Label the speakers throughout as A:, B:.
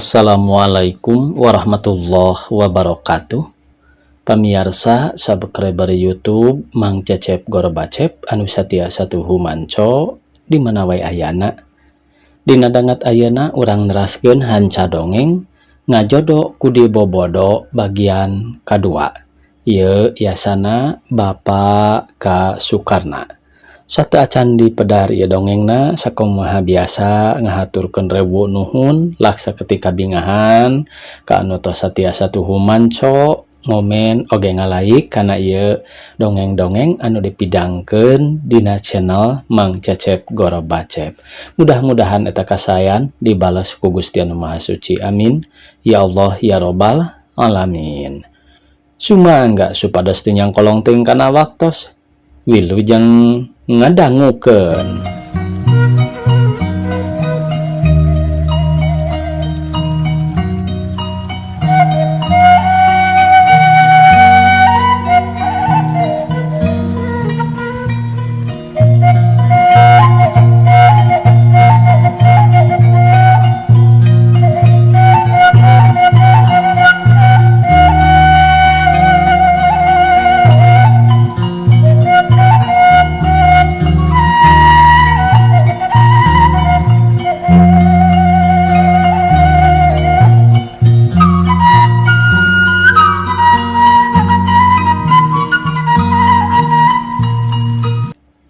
A: Assalamualaikum warahmatullahi wabarakatuh. Pamiarsa subscriber YouTube Mang Cecep Gorbacep anu satia satuhu manco di mana wae ayana. Dina dangat ayeuna urang neraskeun hanca dongeng Ngajodo ku Dibobodo bagian kadua. Ieu yasana Bapak K. Sukarna. Sateuacan dipedar ieu dongengna sakumaha biasa ngahaturkeun rewu nuhun laksa ketika bingahan ka anu tos satiasa tuhu manco ngomen oge ngalaik kana ieu dongeng-dongeng anu dipidangkeun dina channel Mang Cecep Gorobacep. Mudah-mudahan eta kasayan dibales ku Gusti Anu Maha Suci. Amin. Ya Allah ya Robbal alamin. Sumangga supados teu nyangkolong teuing kana waktos. Wilujeng ngadangukeun.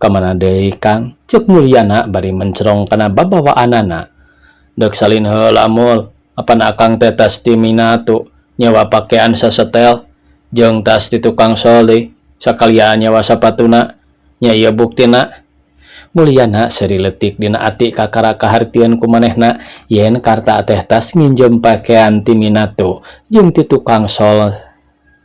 A: Kamana deui Kang? Ceuk Mulyana bari mencerong kana babawaanana. Deuk salin heula mul, apan akang teh tas ti Minato, nyewa pakean sasetel jeung tas ti tukang sol deui, sakalian nyewa sapatuna, nya ieu buktina. Mulyana seuri leutik dina ati kakara kahartieun ku manehna yen Karta teh tas nginjem pakean ti Minato jeung ti tukang sol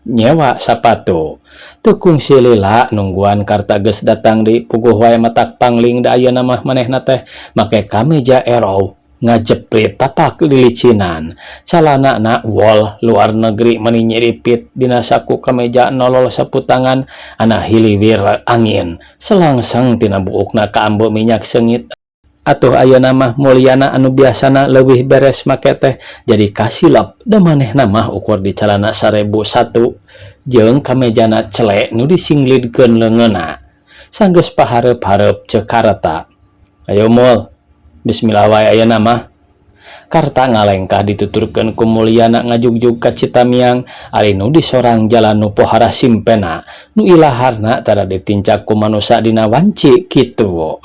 A: nyewa sapatu. Teu kungsi lila nungguan Karta geus datang di puguh wae matak pangling da ayeuna mah manehna teh make kameja erau ngajeprit tapak lilicinan. Calanana wol luar negeri meni nyiripit dina saku kameja nolol saputangan ana hiliwir angin selangseng tina buukna kaambu minyak seungit. Atuh ayeuna mah Mulyana anu biasana leuwih beres make teh jadi kasilap da manehna mah ukur di calana 1001 jeung kamejana cele nu disinglidkeun leungeunna. Sanggeus pahareup-hareup ceuk Karta. Ayo mul, bismillah wae ayeuna mah. Karta ngalengkah dituturkeun ku Mulyana ngajugjug ka Citamiang ari nu disorang jalan nu pohara simpena nu ilaharna tara ditincak ku manusa dina wanci kitu.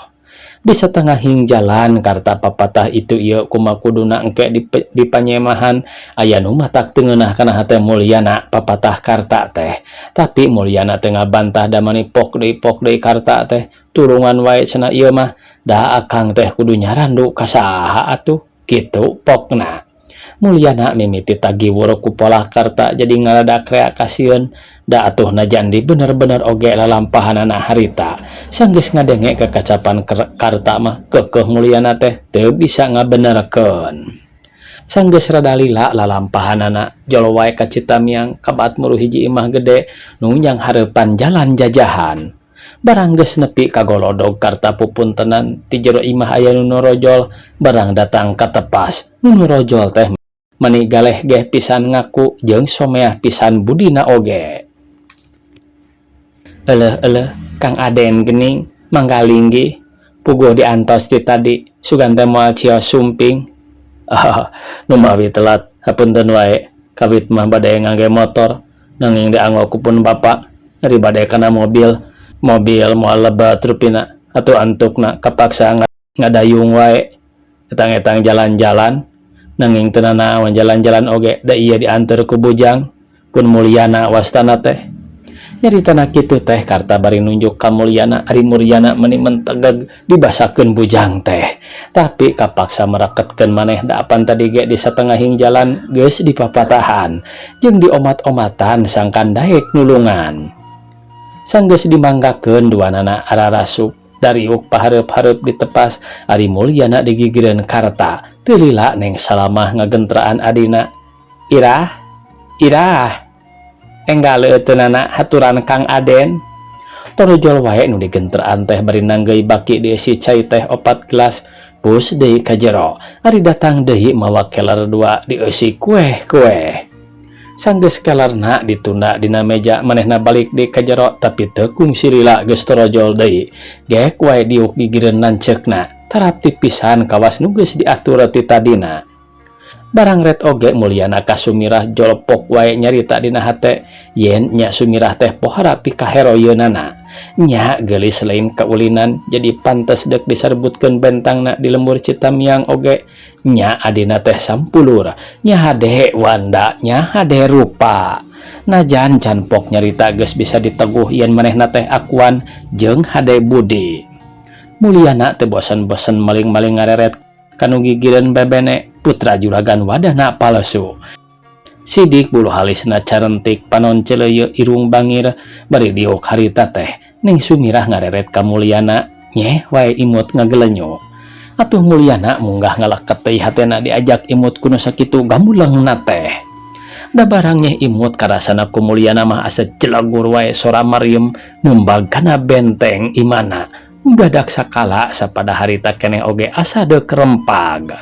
A: Di satengahing jalan Karta papatah itu ieu kumakuduna engke di panyemahan aya nu matak teu ngeunah kana hate Mulyana papatah Karta teh. Tapi Mulyana teu ngabantah da mani pok deui pok deui Karta teh tulungan wae cenah ieu mah da akang teh kudu nyarandu ka saha atuh kitu pokna. Mulyana mimiti tagiwur ku polah Karta jadi ngaladak rea kasieun da atuh najandi bener-bener oge lalampahanana harita. Sanggeus ngadenge kekacapan Karta mah keukeuh Mulyana teh teu bisa ngabenerkeun. Sanggeus rada lila lalampahanana jol wae ka Citamiang kabaat muru hiji imah gede nu nyang hareupan jalan jajahan. Barang geus nepi ka golodog Karta pupuntenan ti jero imah aya nu norojol barang datang ka tepas nu norojol teh mani galeh geh pisan ngaku jeung someah pisan budina oge. Eleh-eleh Kang Aden gening mangga linggih puguh diantos ti tadi sugan teh moal cios sumping. Numawi telat hapunten wae kawit mah bade ngangge motor nanging dianggo ku pun bapak ari bade kana mobil mobil moal lebat rupina atuh antukna kapaksa ngadayung wae etang-etang jalan-jalan nanging teu nanaon jalan-jalan oge da ieu dianteur ku bujang pun Mulyana wastana teh. Nyaritana kitu teh Karta bari nunjuk ka Mulyana ari Mulyana meni mentegeg dibasakeun bujang teh. Tapi kapaksa mereketkeun maneh da apan tadi ge di satengahing jalan geus dipapatahan jeung diomat-omatan sangkan daek nulungan. Sanggeus dimanggakeun duanana ararasup dariuk pahareup-hareup ditepas ari Mulyana digigireun Karta teu lila neng salamah ngagentraan adina. Irah, irah, enggal leuteunana haturan Kang Aden. Torojol wae nu digentraan teh bari nanggeuy baki diisi cai teh 4 gelas Pus deui ka jero, ari datang deui mawa keler dua dieusi kueh-kueh. Sanggeus kelerna ditunda dina meja manehna balik deui ka jero tapi teu kungsi lila geus torojol deui. Gek wae diuk gigireun lanceukna, tarapti pisan kawas nu geus diatur ti tadina. Barang ret oge Mulyana ka Sumirah jolpok wae nyarita dina hate yen nya Sumirah teh pohara pikaheroyeunana. Nya geulis lain kaulinan jadi pantes deuk disarbutkeun bentangna di lembur Citamiang oge nya adina teh sampulur nya hade wanda nya hade rupa. Najan can pok nyarita geus bisa diteguh yen manehna teh akuan jeung hade budi. Mulyana teu bosen-bosen maling-maling ngareret kanu gigireun bebene putra juragan wadana palsu. Sidik bulu halisna carentik panon celeuyeuh irung bangir bari diuk harita teh Neng Sumirah ngareret ka Mulyana nyeh wae imut ngagelenyo. Atuh Mulyana munggah ngaleket teh hatena diajak imut kuno sakitu gamulengna teh. Da barang nyeh imut karasana ku Mulyana mah asa jelagur wae sora mariem numbag kana benteng imana. Dadak sakala sapada harita keneh oge asa deuk rempag.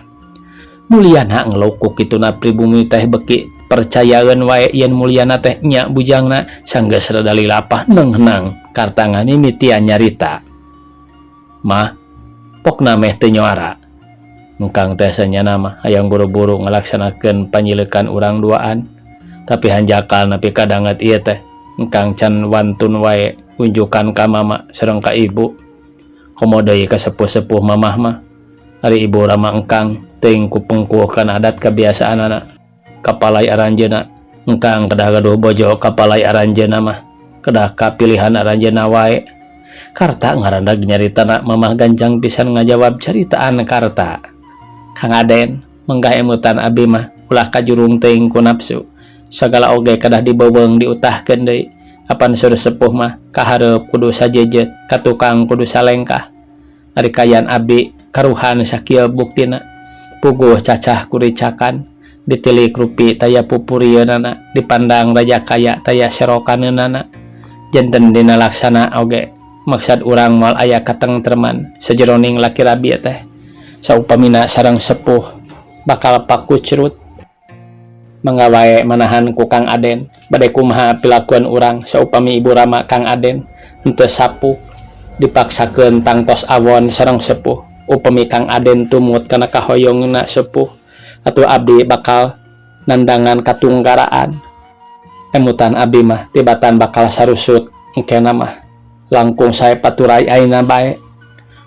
A: Mulyana ngelukuk kituna pribumi teh beki percayaeun wae yen Mulyana teh nya bujangna sanggeus rada lilapah neunghnang Karta ngamimitian nyarita. Mah, pokna meh teu nyoara. Engkang teh sanyana mah hayang buru-buru ngalaksanakeun panyilekan urang duaan. Tapi hanjakal nepi ka danget ieu teh engkang can wantun wae unjukan ka mama sareng ka ibu. Komo deui ka sepuh-sepuh mamah mah. Ari ibu rama engkang teuing kupengkuh kana adat kabiasaanana kapalai aranjeunna. Engkang kedah gaduh bojo kapalai aranjeunna mah kedah kapilihan aranjeunna wae. Karta ngarandag nyaritana mamah gancang pisan ngajawab caritaan Karta. Kang Aden, menggah emutan abi mah ulah kajurung teuing ku nafsu. Sagala oge kedah dibeuweung diutahkeun deui. Apan sur sepuh mah kahareup kudu sajejet, ka tukang kudu salengkah. Ari kayan abi karuhan sakieu buktina. Puguh cacah kuricakan, ditilik rupi taya pupurieunana, dipandang raja kaya taya serokaneunana. Janten dina laksana oge maksad urang moal aya katengtreman sajeroning laki rabi teh. Saupamina sareng sepuh bakal pakucrut. Mangga wae manahan ku Kang Aden, bade kumaha pilakuan urang saupami ibu rama Kang Aden henteu sapuh dipaksakeun tangtos awon sareng sepuh. Upami Kang Aden tumut kana kahoyongna sepuh atuh abdi bakal nandangan katunggaraan. Emutan abdi mah tibatan bakal sarusut engkena mah langkung sae paturai ayeuna bae.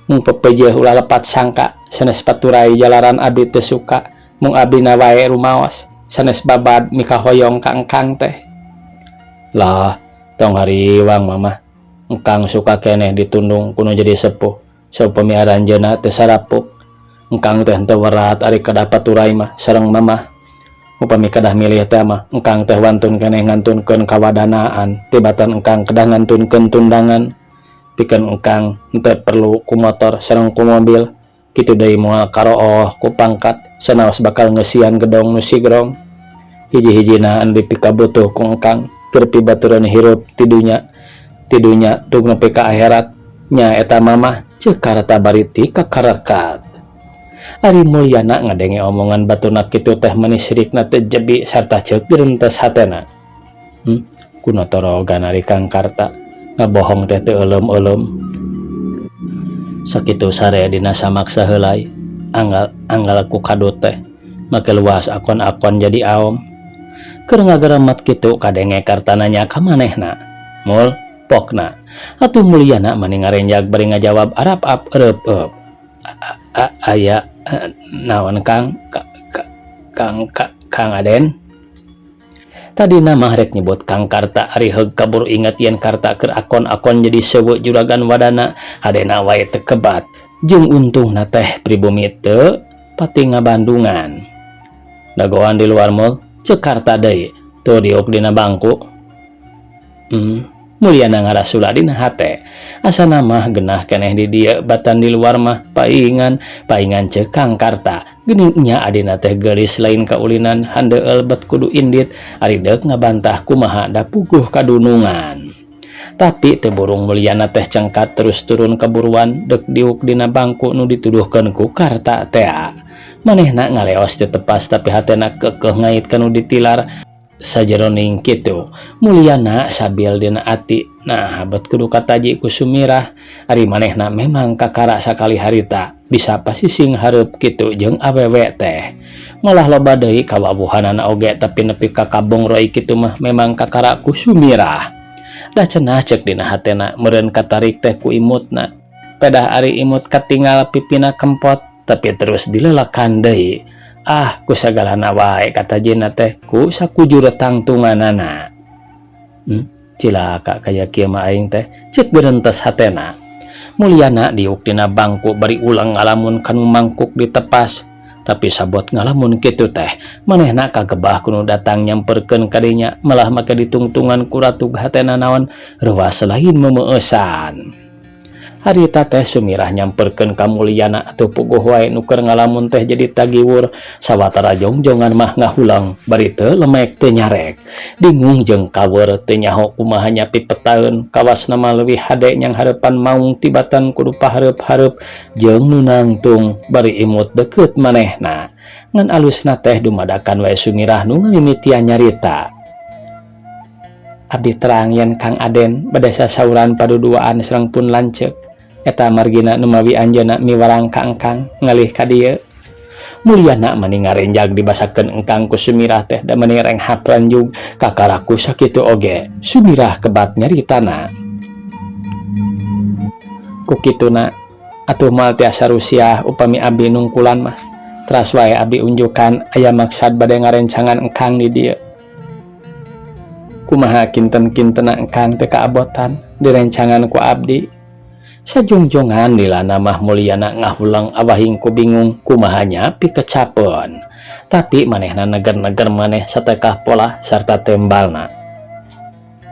A: Mung pepeujeuh ulah lepat sangka sanes paturai jalaran abdi teu suka mung abdina wae rumaos sanes babad mikahoyong ka engkang teh. Lah tong hariwang mamah engkang suka keneh ditundung kuno jadi sepuh saupami aranjeunna teu sarapuk. Engkang teh henteu werat ari kedah paturai mah sareng mamah. Upami kedah milih teh mah engkang teh wantun keneh ngantunkeun kawadanaan tibatan engkang kedah ngantunkeun tundangan. Pikeun engkang henteu perlu ku motor sareng ku mobil kitu deui moal karooh ku pangkat sanaos bakal ngeusian gedong nu sigrong. Hiji-hijina anu dipikabutuh ku engkang keur pibatureun hirup tidunya tidunya tug nepi ka akhirat nya eta mamah ceuk Karta bari ti kakarekat. Ari Mulyana ngadenge omongan baturna kitu teh meni sirikna teh jebi sarta ceuk direntes hatena. Kuno torogan ari Kang Karta ngabohong teh teu euleum-euleum. Sakitu sare dina samak saheulai anggal anggal ku kadut teh make luas akon-akon jadi aom. Keur ngagaremet kitu kadenge Karta nanya ka manehna. Mul, pokna. Atuh Mulyana mani ngarenjag bari ngajawab arap-ap ereup-eup. Aya naon Kang Kang Kang Aden? Tadina mah rek nyebut Kang Karta ari heug kaburu inget yen Karta keur akon-akon jadi sewe juragan wadana hadena wae teu kebat. Jeung untungna teh pribumi teu pati ngabandungan. Dagoan di luar mul, ceuk Karta deui, tuh diuk dina bangku. Mulyana ngarasula dina hate. Asana mah genah keneh di dieu batan di luar mah paingan, paingan ceuk Kang Karta. Geuning nya adina teh geulis lain kaulinan handeueul bet kudu indit ari deuk ngabantah kumaha da puguh kadunungan. Tapi teu burung Mulyana teh cengkat terus turun kaburuan dek diuk dina bangku nu dituduhkeun ku Karta tea. Manehna ngaleos teu tepas tapi hatena keukeuh ngait ka nu ditilar. Sajeroning kitu, Mulyana sabil dina ati nah bet kudu kataji ku Sumirah ari manehna memang kakara sakali harita bisa pasising hareup kitu jeung awewe teh. Malah loba deui kawawuhanana oge tapi nepi ka kabongroy kitu mah memang kakara ku Sumirah. Da cenah ceuk dina hatena meureun katarik teh ku imutna. Pedah ari imut katingal pipina kempot tapi terus dilelekan deui. Ah, ku sagalana wae katajina teh ku sakujur tangtunganana. Cilaka kaya kieu mah aing teh, ceuk gerentes hatena. Mulyana diuk dina bangku bari ulang ngalamun kanu mangkuk ditepas. Tapi sabot ngalamun kitu teh, manehna kagebah ku nu datang nyamperkeun ka dinya, malah make ditungtungan ku ratug hatena naon reuas lain memeueusan. Harita teh Sumirah nyamperkeun ka Mulyana atuh puguh wae nu keur ngalamun teh jadi tagiwur sawatara jongjongan mah ngahulang bari teu lemek teu nyarek. Bingung jeung kaweur teu nyaho kumaha nya pipetaeun kawasna mah leuwih hade nyanghareupan maung tibatan kudu pahareup-hareup jeung nu nangtung bari imut deukeut manehna. Ngan alusna teh dumadakan wae Sumirah nu ngamimitian nyarita. Abdi terang yen Kang Aden bade sasauran paduduaan sareng pun lanceuk. Eta margina numawi anjeunna miwarang ka engkang ngalih ka dieu. Mulyana mani ngarenjag dibasakeun engkang ku Sumirah teh da mani renghap ranjug kakaraku sakitu oge. Sumirah kebat nyaritana. Ku kituna atuh moal tiasa rusiah upami abdi nungkulan mah. Teras wae abdi unjukan aya maksad bade ngarencangan engkang di dieu. Kumaha kinten-kintena engkang teu kaabotan direncangan ku abdi. Sajongjongan lilana mah Mulyana ngahulang awahing ku bingung kumaha nya pikecapeun. Tapi manehna neger-neger maneh satekah polah sarta tembalna.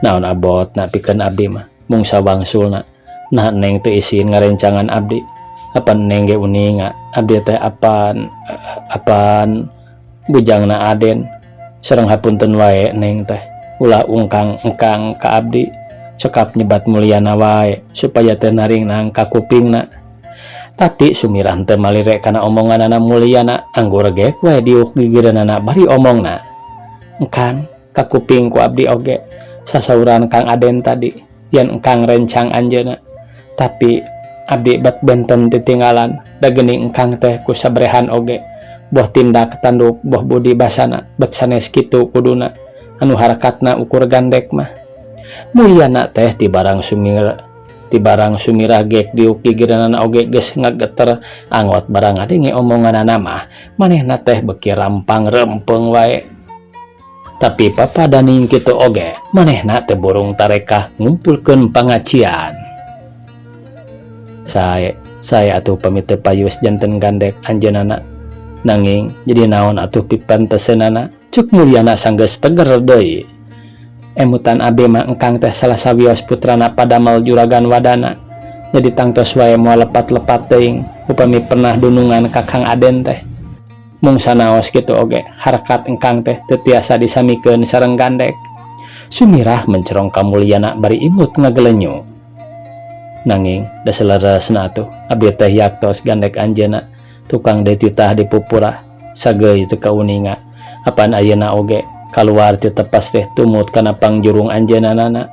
A: Naon abotna pikeun abdi mah mung sawangsulna. Nah neng teu isin ngarencangan abdi. Apan neng ge uninga abdi teh apan apan bujangna Aden. Sareng hapunten wae neng teh ulah ungkang engkang ka abdi. Cekap nyebat Mulyana wae supaya teu naring-nang ka kupingna. Tapi Sumirah teu malire kana omonganana Mulyana anggur gek wae diuk gigireunana bari omongna. Engkang ka kuping ku abdi oge sasauran Kang Aden tadi yen engkang rencang anjeunna. Tapi abdi bet benten titinggalan da geuning engkang teh ku sabrehan oge boh tindak tanduk boh budi basana bet sanes kitu kuduna anu harakatna ukur gandek mah. Mulyana teh tibarang Sumirah gek diuk gigireunana oge geus ngageter angot barang ngadenge omonganana mah manehna teh beuki rampang rempeng wae. Tapi papadaning kitu oge manehna teh burung tarekah ngumpulkeun pangacian. Sae atuh pamit teu payus janten gandek anjeunana nanging jadi naon atuh pipanteseunana ceuk Mulyana sanggeus teger deui. Emutan abdi mah engkang teh salah sawios putrana padamel juragan wadana. Jadi tangtos wae moal lepat-lepat teuing upami pernah dunungan ka Kang Aden teh. Mung sanaos kitu oge harkat engkang teh teu tiasa disamikeun sareng gandek. Sumirah mencerong ka Mulyana bari imut ngagelenyu. Nanging da saleresna atuh abdi teh yaktos gandek anjeunna tukang deui titah dipupurah sageuy teu kauninga apan ayeuna oge kaluar ti tepas teh tumut kana pangjurung anjeunna.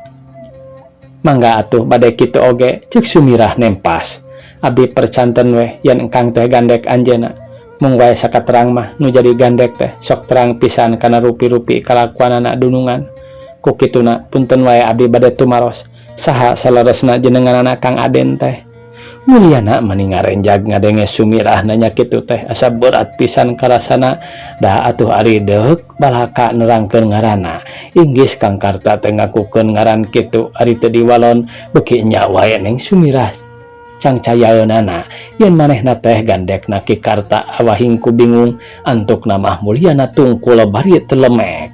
A: Mangga atuh bade kitu oge ceuk Sumirah nempas. Abdi percanten weh yen engkang teh gandek anjeunna. Mung wae sakaterang mah nu jadi gandek teh sok terang pisan kana rupi-rupi kalakuanana dunungan. Ku kituna punten wae abdi bade tumaros saha saleresna jenenganana Kang Aden teh. Mulyana mani ngarenjag ngadenge Sumirah nanya kitu teh asa berat pisan karasana da atuh ari deuk balaka nerangkeun ngaranna. Inggis Kang Karta teh ngakukeun ngaran kitu ari teu diwalon beuki nya wae neng Sumirah cangcayaeunana yen manehna teh gandekna Ki Karta awahing ku bingung antukna mah Mulyana tungkul bari teu lemek.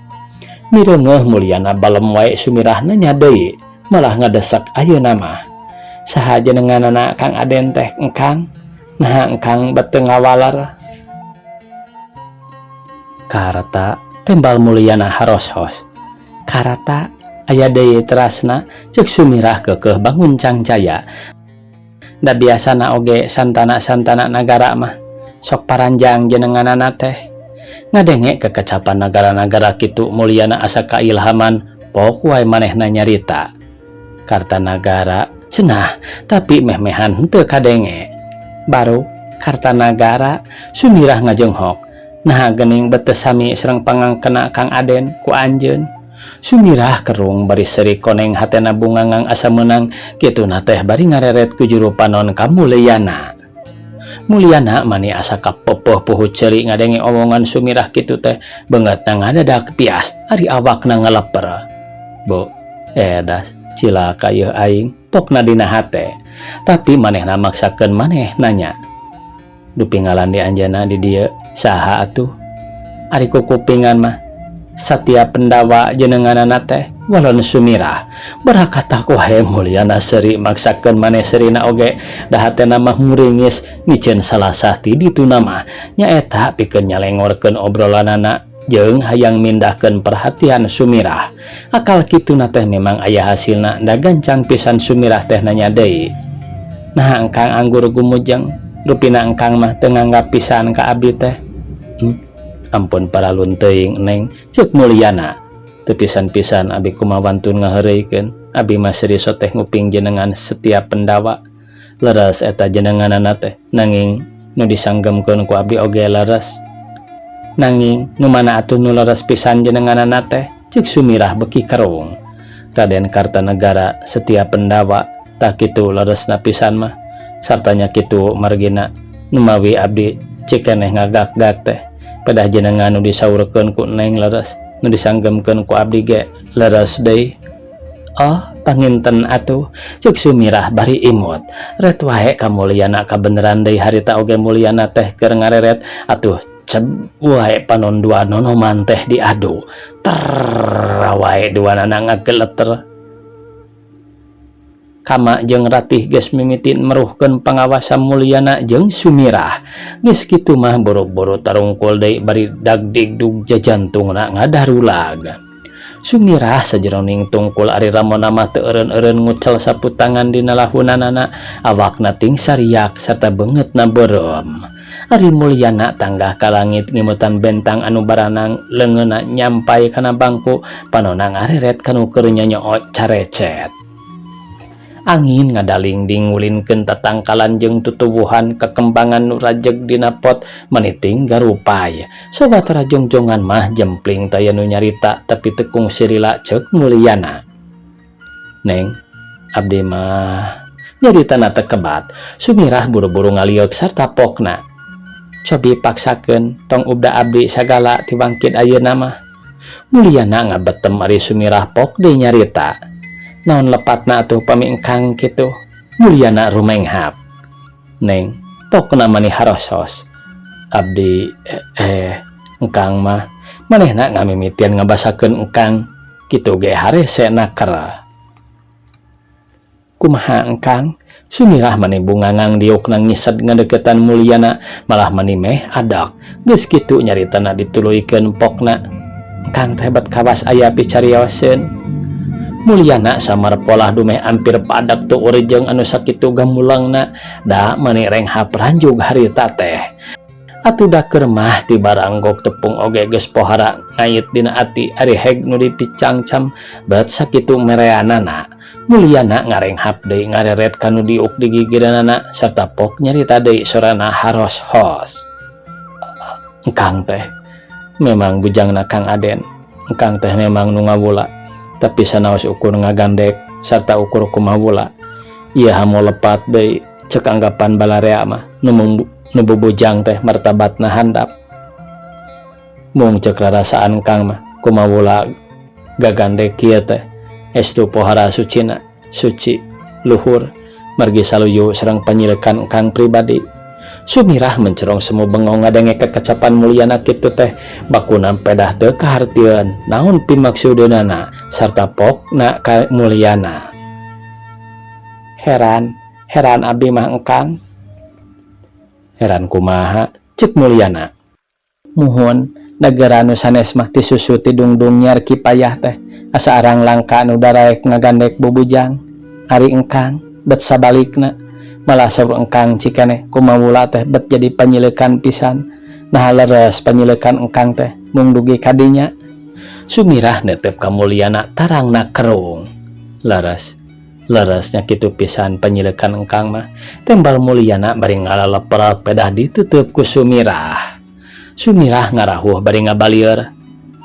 A: Mireungeuh Mulyana balem wae Sumirah nanya deui malah ngadesak ayeuna mah. Saha jenenganana Kang Aden teh engkang? Naha engkang bet teu ngawaler? Karta tembal Mulyana haros-hos. Karata Aya deui terasna cek Sumirah keukeuh bangun cangcaya. Da biasana oge santana-santana nagara mah sok paranjang jenenganana teh. Ngadenge kekecapan nagara-nagara kitu Mulyana asa kailhaman pok wae manehna nyarita. Kartanagara cenah tapi meh-mehan henteu kadenge. Baru Kartanagara Sumirah ngajenghok. Naha geuning bet teu sami sareng pangangkena Kang Aden ku anjeun. Sumirah kerung bari seuri koneng hatena bungangang asa meunang kituna teh bari ngareret ku juru panon ka Mulyana. Mulyana mani asa kapepeuh puhu ceuli ngadenge omongan Sumirah kitu teh beungeutna ngadadak pias ari awakna ngaleper. Bu, edas cilaka yeuh aing pokna dina hate. Tapi manehna maksakeun maneh nanya. Dupi ngalandi anjeunna di dieu saha atuh? Ari kukupingan mah Satya Pendawa jenenganana teh walon Sumirah. Barakatak wae Mulyana seuri maksakeun maneh seurina oge da hatena mah muringis miceun salasah ti dituna mah nyaeta pikeun nyalengorkeun obrolanana jeung hayang mindahkeun perhatian Sumirah. Akal kituna teh memang aya hasilna da gancang pisan Sumirah teh nanya deui. Naha engkang anggur gumujeng rupina engkang mah teu nganggap pisan ka abdi teh. Ampun paralun teuing neng ceuk Mulyana. Teu pisan-pisan abi kumaha wantun ngaheureuykeun abi mah serius teh nguping jenengan Satya Pendawa. Leres eta jenenganana teh nanging nu disanggemkeun ku abdi oge leres. Nanging nu mana atuh nu leres pisan jenenganana teh ceuk Sumirah beuki kerung. Raden Kartanegara Satya Pendawa tah kitu leresna pisan mah sartanya kitu margina numawi abdi cikeneh ngagak-gak teh pedah jenengan nu disaurkeun ku neng leres nu disanggemkeun ku abdi ge leres deui. Oh panginten atuh ceuk Sumirah bari imut ret wae ka Mulyana kabeneran deui harita oge Mulyana teh keur ngareret atuh ceb wae panon dua nonoman teh diadu ter wae duanana ngageleter. Kama jeung Ratih geus mimitin meruhkeun pangawasa Mulyana jeung Sumirah. Geus kitu mah boro-boro tarungkul deui bari dagdigdug jajantungna ngadarulag. Sumirah sajeroning tungkul ari ramona mah teu eureun-eureun ngucel sapu tangan dina lahunanana awakna ting sariak sarta beungeutna beureum. Ari Mulyana tanggah ka langit ngimutan bentang anu baranang leungeunna nyampai kana bangku panonna ngareret kanu keur nyonyoo carecet. Angin ngadaling-ding ngulinkeun tatangkalan jeung tutuwuhan kekembangan nu rajeg dina pot meniting garupai. Sawatara jongjongan mah jempling taya nu nyarita tapi teu kungsi lila ceuk Mulyana. Neng, abdi mah nyaritana teu kebat. Sumirah buru-buru ngalieuk sarta pokna. Cobi paksakeun tong ubda abdi sagala tiwangkid ayeuna mah. Mulyana ngabetem ari Sumirah pok deui nyarita. Naon lepatna atuh pami engkang kitu? Mulyana rumenghap. Neng, pokna mani harosos. Abdi engkang mah manehna ngamimitian ngabasakeun engkang kitu ge harese naker. Kumaha engkang? Sumirah mani bungangang diukna ngised ngadeukeutan Mulyana malah mani meh adak. Geus kitu nyaritana dituluykeun pokna. Engkang teh bet kawas aya picarioseun. Mulyana samar polah dumeh ampir padak tuur jeung anu sakitu gamulangna da mani renghap ranjug harita teh. Atuh da keur mah ti baranggok tepung oge geus pohara ngait dina ati ari heg nu dipicangcam bet sakitu mereanana. Mulyana ngarenghap deui ngareret kanu diuk di gigireunana sarta pok nyarita deui sorana haros-hos. Engkang teh memang bujangna Kang Aden. Engkang teh memang nu ngawula. Tapi sanaos ukur ngagandek sarta ukur kumawula. Ieu hamu lepat deui cek anggapan balarea mah nu bubujang teh martabatna handap. Mung cek rarasaan kang mah kumawula gagandek kieu teh estu pohara sucina suci luhur margi saluyu sareng panyilekan kang pribadi. Sumirah mencerong semu bengong ngadenge kekecapan Mulyana kitu teh bakuna pedah teu kahartieun naon pimaksudeunana sarta pokna ka Mulyana. Heran, heran abdi mah engkang. Heran kumaha cek Mulyana. Muhun Da geura nu sanes mah ti susu ti dungdung nyiar kipayah teh asa arang langka nu daraek ngagandek bubujang. Ari engkang bet sabalikna. Malah saur engkang cikeneh kumawula teh bet jadi panyileukan pisan. Naha leres panyileukan engkang teh mung dugi ka dinya. Sumirah netep ka Mulyana tarangna kerung. Leres. Leres nya kitu pisan panyileukan engkang mah. Tembal Mulyana bari ngalaleprep pedah ditutup ku Sumirah. Sumirah ngarahuh bari ngabalieur.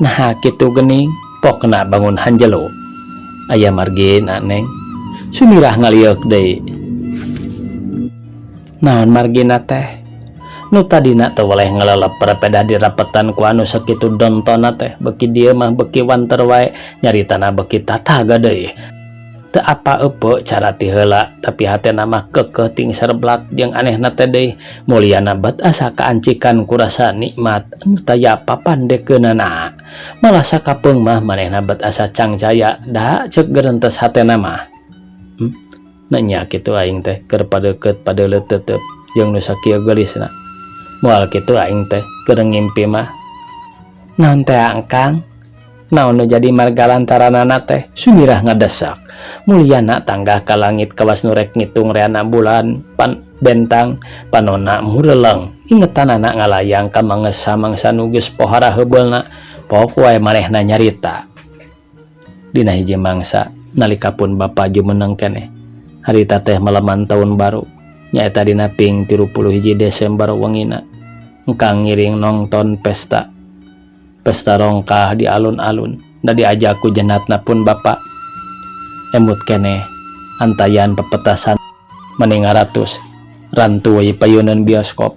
A: Naha kitu geuning, pokna bangun hanjelu. Aya margina neng. Sumirah ngalieuk deui. Naon margina teh? Nu tadina teu weleh ngalelep pedah dirapetan ku anu sakitu dontonna teh beuki dieu mah beuki wanter wae nyaritana beuki tataga deui. Teu apa eupeu cara ti heula tapi hatena mah keukeuh ting serblak jeung anehna teh deui Mulyana bet asa kaancikan ku rasa nikmat anu taya papandekeunana. Malah sakapeung mah manehna bet asa cangcaya da ceuk gerentes hatena mah. Hmm, nanya kitu aing teh keur padeukeut padeuleut tetep jeung nu sakieu geulisna. Moal kitu aing teh keur ngimpi mah. Naon teh Kang? Naon nu jadi marga lantaranana teh? Sumirah ngadesak. Mulyana tanggah ka langit kawas nu rek ngitung reana bulan pan bentang panonna mureleng. Ingetanana ngalayang ka mangsa mangsa nu geus pohara heubeulna. Pok wae manehna nyarita. Dina hiji mangsa nalika pun bapa jumeneng keneh. Harita teh malaman taun baru. Nyaeta dina ping 31 Desember wengina. Engkang ngiring nongton pesta. Pesta rongkah di alun-alun. Da diajak ku jenatna pun bapa. Emut keneh antayan pepetasan meni ngaratus. Rantuy payuneun bioskop.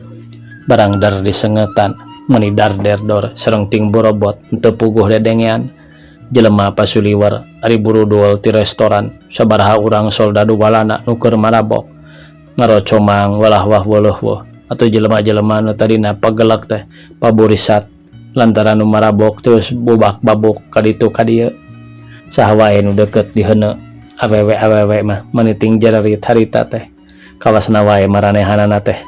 A: Barang der disengetan meni dar der dor sareng ting borobot henteu puguh dedengean. Jelema pasuliwer ari burudul ti restoran sabaraha urang soldadu Walanda nu keur marabok. Ngarocomang walah wah weuh weuh atuh jelema-jelema nu tadina pagelek teh paburisat lantaran nu marabok terus bubak-babuk ka ditu ka dieu. Saha wae nu deukeut diheuneu awewe-awewe mah meniting jererit harita teh. Kawasna wae maranehanana teh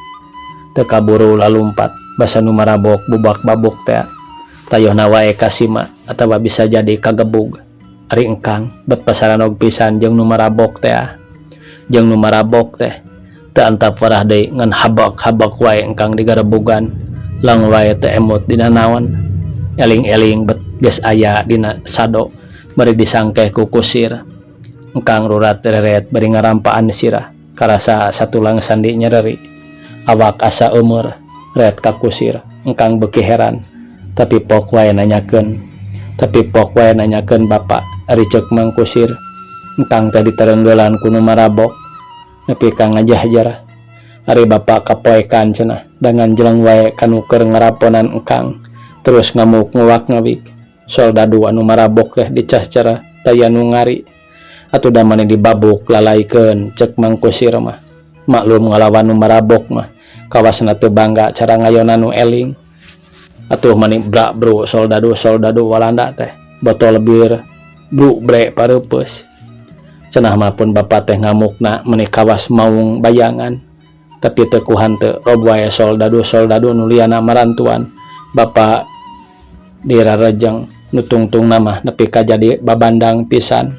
A: teu kaburu lalumpat basa nu marabok bubak-babuk teh. Tayohna wae kasima atawa bisa jadi kagebug. Ari engkang bet pasaranog pisan jeung nu marabok teh. Jeung nu marabok teh teu antap warah deui ngan habak-habak wae engkang digarebugan. Lang wae teu emut dina naon. Eling-eling bet geus aya dina sado bari disangkeh ku kusir. Engkang rurat reret bari ngarampaan sirah karasa satulang sandi nyereri. Awak asa eumeur ret ka kusir. Engkang beuki heran tapi pok wae nanyakeun. Tapi pok wae nanyakeun bapa ari ceuk Mang Kusir. Engkang teh diterenggelan ku nu marabok nepi ka ngajahjar. Ari bapa kapoekan cenah dangan jeleng wae kanu keur ngaraponan engkang terus ngamuk nguwak ngawik. Soldadu anu marabok teh dicas cara taya nu ngari. Atuh da maneh dibabuk lalaikeun ceuk Mang Kusir mah. Maklum ngalawan nu marabok mah kawasna teu bangga cara ngayona nu eling. Atuh mani brak bro soldadu-soldadu Walanda teh botol bir bru bre pareupeus. Cenah mah pun bapa teh ngamukna meni kawas maung bayangan. Tapi teu ku hanteu rob wae soldadu-soldadu nu liana marantuan. Bapa dirarejeng nu tungtungna mah nepi ka jadi babandang pisan.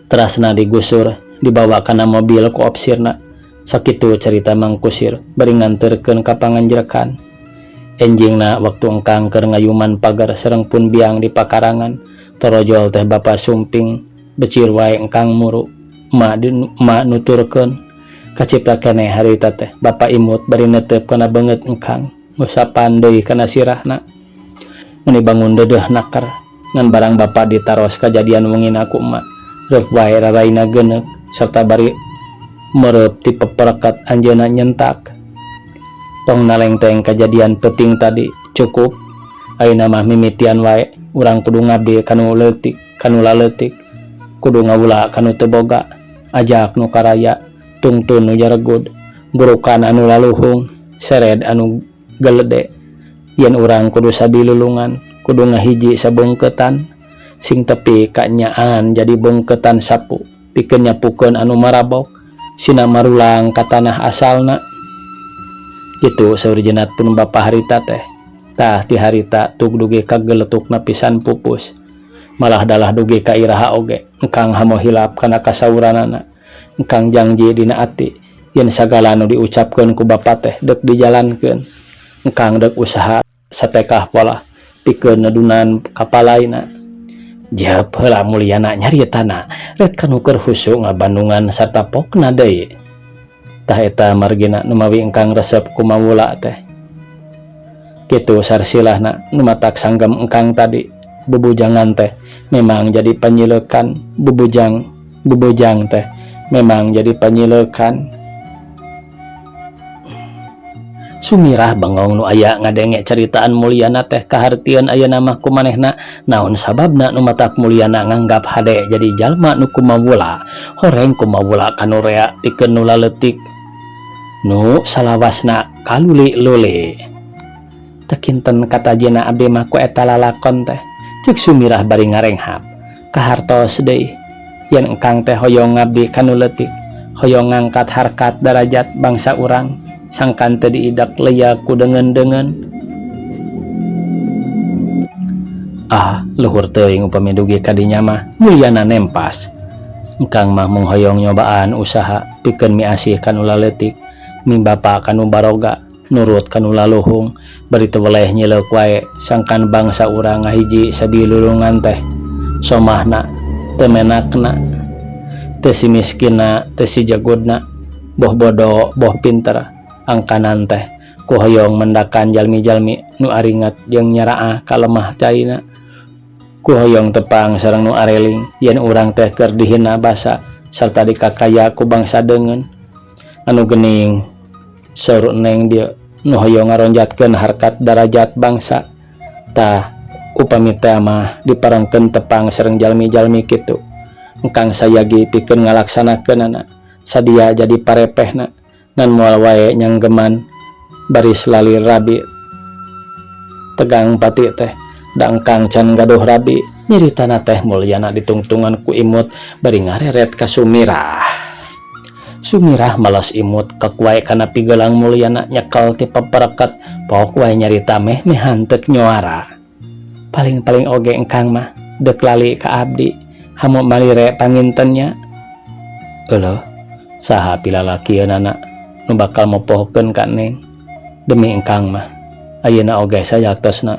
A: Terasna digusur dibawa kana mobil ku opsirna. Sakitu carita Mang Kusir bari nganterkeun ka panganjrekan. Enjingna waktu engkang keur ngayuman pagar sareng pun biang di pakarangan. Torojol teh bapa sumping becir wae engkang muru. Emak di emak nuturkeun kacipta keneh harita teh bapa imut bari netep kana beungeut engkang ngusapan deui kana sirahna. Meni bangun deudeuh naker ngan barang bapa ditaros kajadian wengina ku emak. Reup wae raraina geuneuk serta bari mereup ti peperekat anjeunna nyentak. Tong nalengteng kajadian peuting tadi cukup. Ayeuna mah mimitian wae urang kudu ngabdi kanu leutik kanu laleutik kudu ngawula kanu teu boga ajak nu karaya tungtun nu jaregud gurukan anu laluhung sered anu gelede. Yen urang kudu sabilulungan kudu ngahiji sabungkeutan sing tepi ka nyaan jadi bungkeutan sapu pikeun nyapukeun anu marabok sina marulang ka tanah asalna. Kitu saur jenat pun bapa harita teh. Tah ti harita tug dugi ka geletukna pisan pupus. Malah dalah dugi ka iraha oge engkang hamo hilap kana kasauranana. Engkang jangji dina ati yen sagala nu diucapkeun ku bapa teh deuk dijalankeun. Engkang deuk usaha satekah polah pikeun nedunan kapalaina. Jeup heula Mulyana nyaritana ret kanu keur husu ngabandungan sarta pokna deui. Tah eta margina nu mawi engkang resep ku mawula teh. Kitu sarsilahna nu matak sanggem engkang tadi bubujangan teh memang jadi panyileukan bubujang bubujang teh memang jadi panyileukan. Sumirah bengong nu aya ngadenge caritaan Mulyana teh kahartieun ayeuna mah ku manehna naon sababna nu matak Mulyana nganggap hade jadi jalma nu kumawula horeng kumawula kanu rea pikeun nu laleutik nu salawasna kaluli-luli. Teu kinten katajina abdi mah ku eta lalakon teh ceuk Sumirah bari ngarenghap kahartos deui yen engkang teh hoyong ngabdi kanu leutik hoyong ngangkat harkat darajat bangsa urang sangkan teu diidak leya ku deungeun-deungeun. Ah, luhur teuing upami dugi ka dinya mah Mulyana nempas. Engkang mah mung hoyong nyobaan usaha pikeun miasih kanu laleutik, mibapa kanu baroga, nurut kanu laluhung, bari teu weleh nyileuk wae sangkan bangsa urang ngahiji sabilulungan teh somahna teu menakna, teu si miskinna, teu si jagudna, boh bodo boh pinter angkanan teh ku hoyong mendakan jalmi-jalmi nu aringat jeung nyaraah ka lemah caina. Ku hoyong tepang sareng nu areling yen urang teh keur dihina basa sarta dikakaya ku bangsa deungeun. Anu geuning saur neng dieu nu hoyong ngaronjatkeun harkat darajat bangsa. Tah upami teh mah diparengkeun tepang sareng jalmi-jalmi kitu. Engkang sayagi pikeun ngalaksanakeunana sadia jadi parepehna ngan moal wae nyanggeman baris lali rabi tegang pati teh da engkang can gaduh rabi nyiritana teh Mulyana ditungtungan ku imut bari ngareret ka Sumirah. Sumirah malas imut kek wae kana pigelang Mulyana nyekel ti pepereket pok wae nyarita meh mehan teuk nyuara. Paling-paling oge engkang mah deuk lali ka abdi hamu malire pangintennya. Euleuh saha pilalakieunana nu bakal mopohokeun ka neng demi engkang mah ayeuna oge sayaktosna.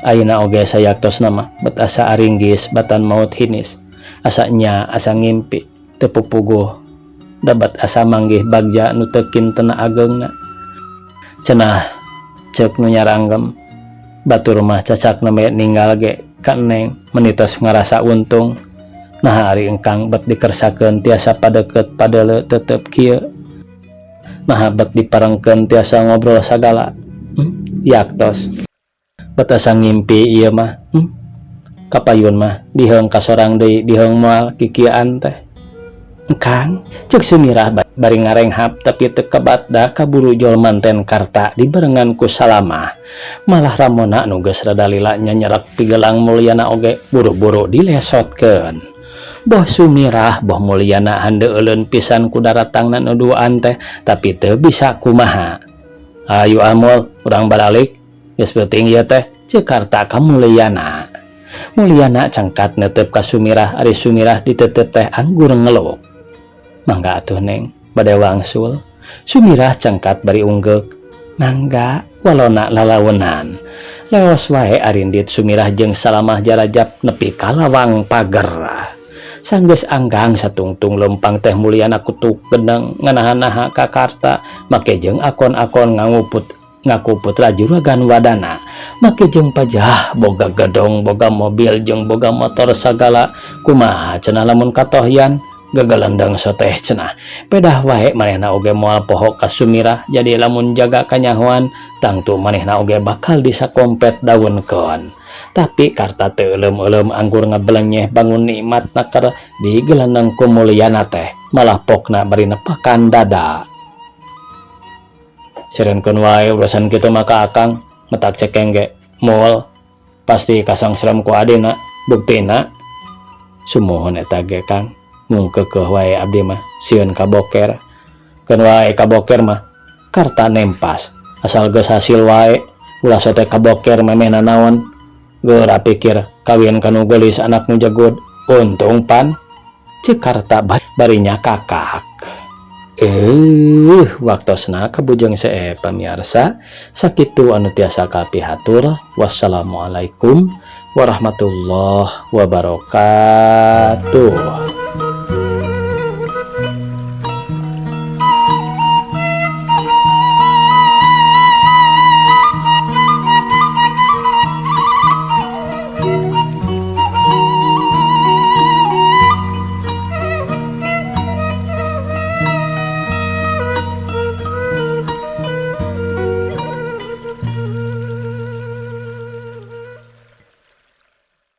A: Ayeuna oge sayaktosna mah bet asa aringgis batan maut hinis asa nya asa ngimpi teu pupuguh dabat asa manggih bagja nu teu kintena ageungna. Cenah ceuk nu nyaranggem batur mah cacak nembe ninggal ge ka neng menitos ngarasa untung. Naha ari engkang bet dikersakeun tiasa padeukeut padeuleu tetep kieu. Naha bet diparengkeun tiasa ngobrol sagala. Yaktos. Bet asa ngimpi ieu mah. Kapayun mah biheung ka sorang deui biheung moal kikieuan teh. Engkang ceuk Sumirah bari ngarenghap tapi teu kebat da kaburu jol manten Karta dibarengan ku Salamah. Malah Ramona nu geus rada lila nyanyerek pigelang Mulyana oge buru-buru dilesotkeun. Boh Sumirah boh Mulyana handeuleun pisan ku daratangna nu duaan teh tapi teu bisa kumaha. Ayu amul urang baralik geus peuting ieu teh ceuk Karta ka Mulyana. Mulyana cangkat neuteup ka Sumirah ari Sumirah diteuteup teh anggur ngeluk. Mangga atuh neng bade wangsul. Sumirah cangkat bari unggeuk. Mangga walona lalaunan. Leos wae arindit Sumirah jeung Salamah jarajap nepi ka lawang pager. Sanggeus anggang satungtung lempang teh Mulyana kutuk geneng nganaha-naha ka Karta make jeung akon-akon nganguput ngaku putra juragan wadana make jeung pajah boga gedong boga mobil jeung boga motor sagala kumaha cenah lamun katohyan gagalendeng soteh cenah pedah wae manehna oge moal poho ka Sumirah jadi lamun jaga kanyahoan tangtu manehna oge bakal disakompet daunkeun. Tapi Karta teu euleum-euleum anggur ngabelenyeh bangun nikmat naker digelandang ku Mulyana teh malah pokna bari nepakan dada. Serenkeun wae urusan kitu mah ka akang metak cekeng ge mul pasti kasangsaram ku adina buktina sumuhun eta ge Kang mung keukeuh wae abdi mah sieun kaboker keun wae kaboker mah Karta nempas asal geus hasil wae. Ulah sote kaboker memeh nanaon. Geura pikir kawin ka nu geulis anak nu jegud. Untung pan ceuk Karta bari nyakakak. Waktosna kabujeng seep, pamiarsa, sakitu anu tiasa kapihatur. Wassalamualaikum warahmatullahi wabarakatuh.